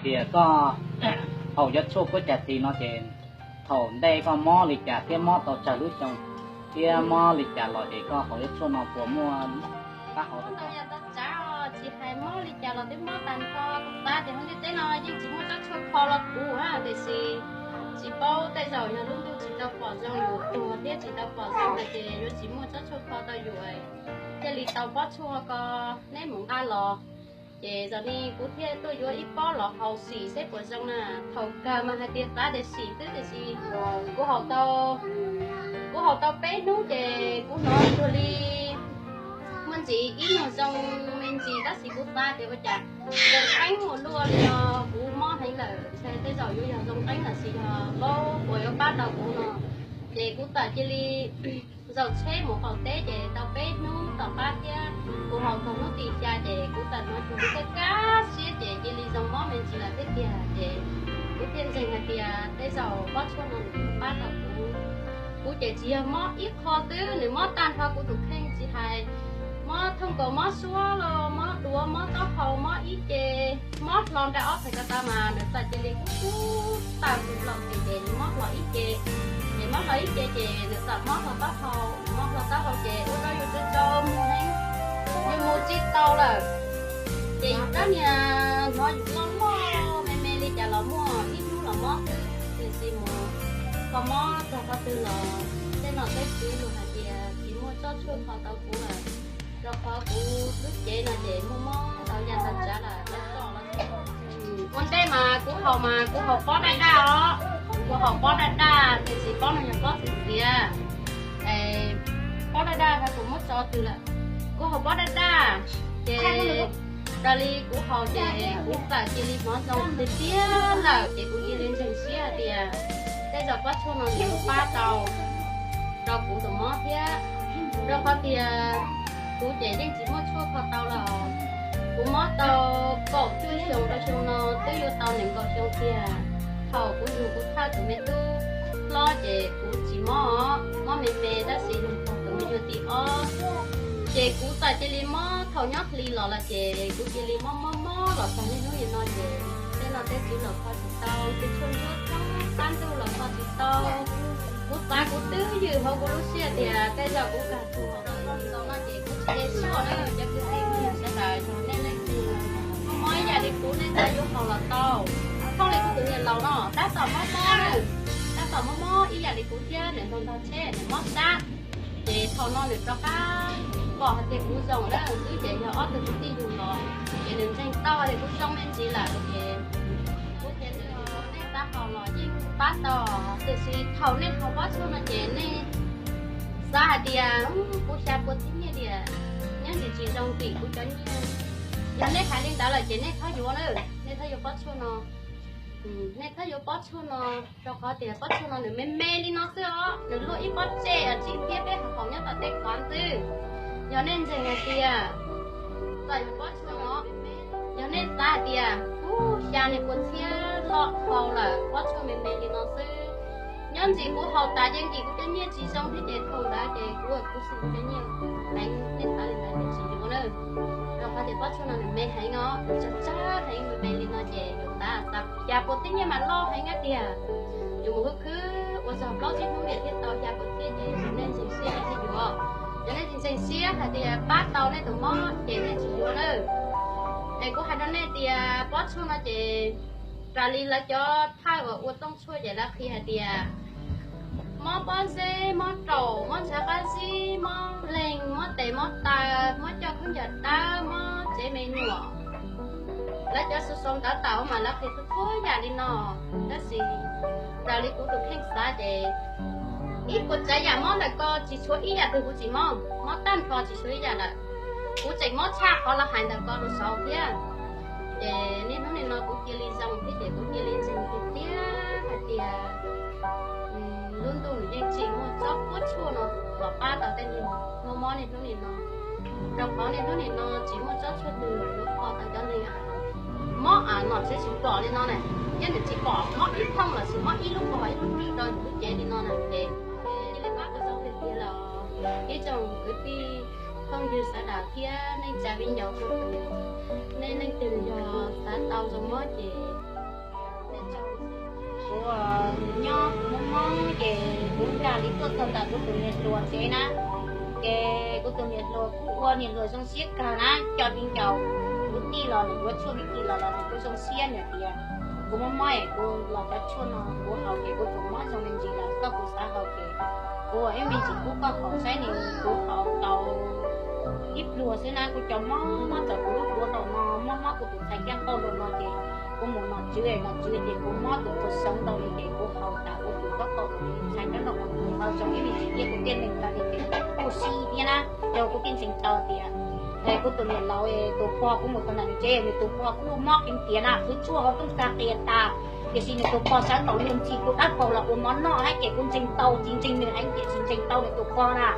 Tias koj haus cov tshuaj kuab cag tis no ces thaum ntej koj mob li cas thiab mob tau tsawg lub xyoo thiab mob li cas los ces koj haus cov tshuaj no puas muaj taub hau rau koj? Tsis hais mob li cas los twb mob tag nrho, kuv xav tias hauv ntiaj teb no yeej tsis muaj tsob tshuaj kho los kuv na, tiam sis tsis paub tej zaum yog lub ntuj tsis tau pom zoo yus tuag thiab tsis tau pom zoo no ces yuav tsis muaj tsob tshuaj kho tau yus, thiaj li tau pob tshuaj ko neb mus nqa los. Ces zaum no kuv thiaj tuaj yuav ib pob los haus sim seb puas zoo na. Thaum kawg mas hais tias xav tias sim xwb tiam sis kuv haus tau, kuv haus tau peb hnub ces kuv hnov cuag li muaj ntsis ib nyuag zoo me ntsis tab sis kuv xav tias ua cas zoo qeeb ua luaj li no, kuv mob heev lawm ntshai tej zaum yuav yog zoo qeeb los sis yog paub uas yuav pab tau kuv no. Ces kuv txawm cia li zaum tsheb mus qaum teb ces tau peb hnub tom qab thiab kuv haus txog hnub tim xya ces kuv txawm hnov cuag li kaj siab ces cia li zoo mob me ntsis lawm thiab tiag ces kuv thiaj ntseeg hais tias tej zaum pob tshuaj no nws pab tau kuv. Kuv ces tsis yog mob ib qho xwb, nws mob tag nrho kuv tus kheej tsis hais mob thooj nkaus mob suab los mob duav mob taub hau mob ib ce, mob hlo nram ob phav ko taw mas nws txawm cia li kub kub tawm tus los ces nws mob hlo ib ce, ces mob hlo ib ce ces nws txawm mob hlo taub hau, mob hlo taub hau ces ua rau yus tsau tsau muag heev, yus mus tsis tau lawm. Ces yus rab niag hnov yus loj loj me me li cas los muaj ib hnub los mob xwb, tiam sis mus kho mob txog qhov twg los tej nom tej tswv lus hais tias tsis muaj tsob tshuaj kho tau kuv lawm, rau qhov kuv lub cev no ces muaj mob ntau yam ntau tsav lawm, ua ntej mas kuv haus mas kuv haus pob daj daj os, kuv haus pob daj daj tiam sis pob no yog pob txiv xiav, pob daj daj no kuv muab tso twg lawm, kuv haus pob daj daj ces raws li kuv haus ces kuv txawm cia li hnov zoo tiag tiag lawm ces kuv cia li ntseeg siab hais tias tej zaum pob tshuaj no nws pab tau rau kuv tus mob thiab, rau qhov tias kuv ces yeej tsis muaj tshuaj kho tau los. Kuv mob tau kaum cuaj xyoo rau xyoo no twb yuav tau nees nkaum xyoo tiag. Thaum kuv yug kuv thawj tus me tub hlob ces kuv tsis mob, mob me me tab sis yug tau tus me nyuam tim ob ces kuv txawm cia li mob thaum nyob hli los lawm ces kuv cia li mob mob mob los txog niaj hnub nim no ces tej nom tej tswv los kho tsis tau, tej tshuaj ntsuab txhob qab ntuj los kho tsis tau. Kuv xav kuv twb ywm hauv kuv lub siab tias tej zaum kuv kawg tuag los txog no ces kuv tsis de suab na. Cov kwv tij phooj ywg sawv daws, yog nej leej twg mob ib yam li kuv nej txawm yuav haus los tau. Thooj li kuv tus niam laus no tab tom mob mob na, tab tom mob mob ib yam li kuv thiab, nws ntog ntog tsheb nws mob sab. Ces thaum no nws rov qab pom hais tias kuv zoo lawm xwb ces yog ob tug kwv tij yug los ces nws ntseeg tau hais tias kuv zoo me ntsis lawm ces kuv tias nws, nej xav haus los yeej pab tau, tiam sis thaum nej haus pob tshuaj no ces nej xav hais tias kuv xya pua txhiab nyiaj tias nyob ntsis tsis zoo nkim kuv cov nyiaj. Yog nej hais li ntawd lawm ces nej txhob yuav na, nej txhob yuav pob tshuaj no. Nej txhob yuav pob tshuaj no, rau qhov tias pob tshuaj no nws me me li no xwb os, nws luaj ib pob tshuaj tsib txhiab peb haus nyob tom tej qhov ntxwb. Yog nej ntseeg hais tias txawm yuav pob tshuaj no, yog nej xav hais tias kuv xya niag pua txhiab loj dhau lawm, pob tshuaj me me li no xwb, nyob ntsis kuv haus tas ces nkim kuv cov nyiaj tsis zoo thiab ces thaum ntawd ces kuv kuv xwm cov nyiaj heev, nej xav li ntawd ces tsis yuav na. Rau qhov tias pob tshuaj no nws me heev os, nws tsawg tsawg heev me me li no ces yus xav xav xya pua txhiab nyiaj mas loj heev tiag. Yus mus khwv khwb ua txog plaub tsib hnub niam thiaj tau xya pua txhiab ces yog nej ntseeg siab nej thiaj yuav. Yog nej tsis ntseeg siab hais tias pab tau nej tus mob ces nej tsis yuav na. Es kuv hais rau nej tias pob tshuaj no ces raws li lawv cov thawj uas ua tooj tshuaj ces lawv qhia hais tias mob pob zeb, mob raum, mob ntshav qab zib, mob leeg, mob tes mob taw, mob coj khaub ncaws dawb, mob tsev me nyuam, lawv cov xu xau ntawv tawm mas lawv qhia txhua txhua yam li no. Tab sis raws li kuv tus kheej xav ces ib puas tsav yam mob ntawm ko tsis tshuav ib yam twg kuv tsis mob, mob tag nrho tsis tshuav ib yam lawm. Kuv tseem mob tshaj qhov lawv hais ntawm ko rau saud thiab. Ces niaj hnub nim no kuv cia li zoo thiab ces kuv cia li ntseeg tiag tiag hais tias lub ntuj nws yeej tsim muaj tsob huab tshuaj no los pab tau tej neeg muaj mob niaj hnub nim no. Rau qhov niaj hnub nim no tsis muaj tsob tshuaj twg yuav kho tau cov neeg mob a nom tswv tsis pom li no na, thiab nws tsis pom mob ib thooj lossis mob ib lub pog ib lub rwj rau yus lub cev li no na ces cia li pab kuv txog tiag tiag los ib tsoom kwv tij phooj ywg sawv daws thiab neej tsa viv ncaus txhua tus, nej leej twg yog xav tau zoo mob ces Tag li tuaj txog ntawm kuv tus niam hluas tsev na, ces kuv tus niam hluas kuj ua niam hluas zoo siab kawg na, cov viv ncaus kwv tij los nws yuav tshuaj me kim los los nws kuj zoo siab, nws tias, kuv mob mob es kuv los cov tshuaj no kuv haus ces kuv tus mob zoo me ntsis lawm, koj puas xav haus? Ces kuv ua ib me ntsis pub koj haus saib ne. Kuv haus tau ib pluag xwb na, kuv cov mob mob txog kuv lub duav nraum no, mob mob kuv tus txhais caj nqaus nraum no, ces kuv mus nom tswv, nom tswv ces kuv mob tus pluag sawv ntau li, ces kuv haus tas kuv tus taub hau, tus txhais caj nqaus, tus txhais caj nqaus ib me ntsis thiab kuv thiaj neeg tau li, ces kuv sib thiab na, ces kuv thiaj ntseeg tau tias kuv tus niam laus tus pog, kuv mus txog ntawm nws tsev, nws tus pog kuj mob kiv tiav na, qhwv tshuaj hauv rooj tag qias tas, tiam sis nws tus pog sawv ntaus luag ntxhi, kuv dab paug los ua mov noj thiab, ces kuv ntseeg tau, tsis ntseeg nws heev tiam sis ntseeg tau nws tus pog na.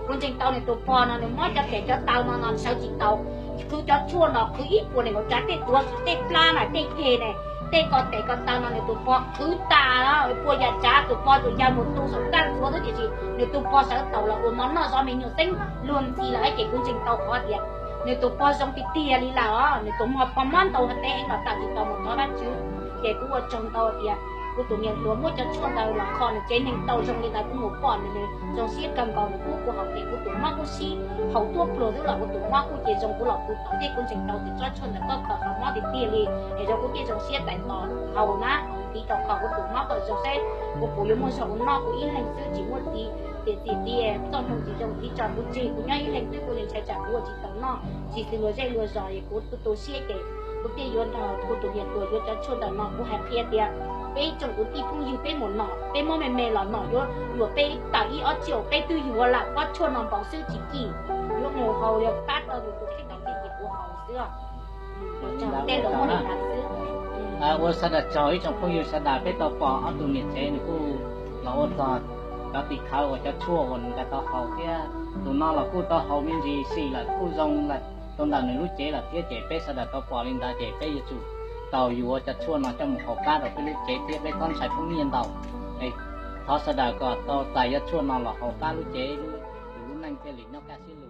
Kuv ntseeg tau nws tus pog no, nws mob cov tes cov taw no no sawv tsis tau, qhwv cov tshuaj no qhwv ib puas nees nkaum tsav, tej tuav, tej plab na, tej ceg ne, tej ko tes ko taw no nws tus pog qhwv tas, puas yam tsav tus pog tus ya mus tu saum kaj ntxuav xwb, tiam sis nws tus pog sawv ntaus los ua mov noj zov me nyuam xeeb luag ntxhi lawm, ces kuv ntseeg tau qhov tias nws tus pog zoo tiag tiag li lawm os. Nws tus pog mob ntau teb heev los tawm tsis tau mus thov Vajtswv, ces kuv ua tsaug ntau tias kuv tus niam hluas muab cov tshuaj ntawd los kho nws tsev neeg tau zoo li ntawd, kuv mus pom nws, nws zoo siab kawg nkaus, nws pub kuv haus, ces kuv tus mob kuj sib haus tuaj pluag xwb los kuv tus mob kuj cia zoo, kuv los kuv tom thiab kuv ntseeg tau tias tsob tshuaj ntawd koj kho qhov mob tiag tiag li, es zoo kuv thiaj zoo siab tais tos haus na, haus tiv rau kho kuv tus mob kom zoo seb kuv puas yuav muaj zog ua noj. Kuv ib leeg xwb tsis muaj txiv, tiam txiv txiv txoj hmoo tsis zoo, txiv tso kuv tseg, kuv nyob ib leeg xwb kuv yeej ntshai tsam kuv ua tsis tau noj. Tsis xws luag zej luag zos es kuv tu tu siab ces kuv thiaj yuav nrog kuv tus niam hluas yuav cov tshuaj ntawm no. Kuv hais qhia tias peb tsoom kwv tij phooj ywg peb mus nom, peb mob me me los nom yuav yuam peb tawm ib ob tsiaum, peb twb yuav lawm, pob tshuaj no npaum xwb tsis kim, yuav mus haus yuav pab tau yus tus kheej tau kev ces kuv haus xwb. Ua sawv daws tsaug ib tsoom phooj ywg sawv daws, peb tau pom ob tug niam tsev nws kuj los ua txog cov tiv thawv uas cov tshuaj uas nws nkawd tau haus thiab tus no los kuj tau haus me ntsis sim lawm kuj zoo lawm rau ntawm nws lub cev lawm thiab, ces peb sawv daws tau pom li ntawd ces peb yuav tsum tau yuav cov tshuaj no coj mus haus pab rau peb lub cev thiab peb txhob ntshai poob nyiaj ntau. Thov sawv daws kom tau txais cov tshuaj no los haus pab lub cev, tus lub neej thiaj li nyob kaj siab lug.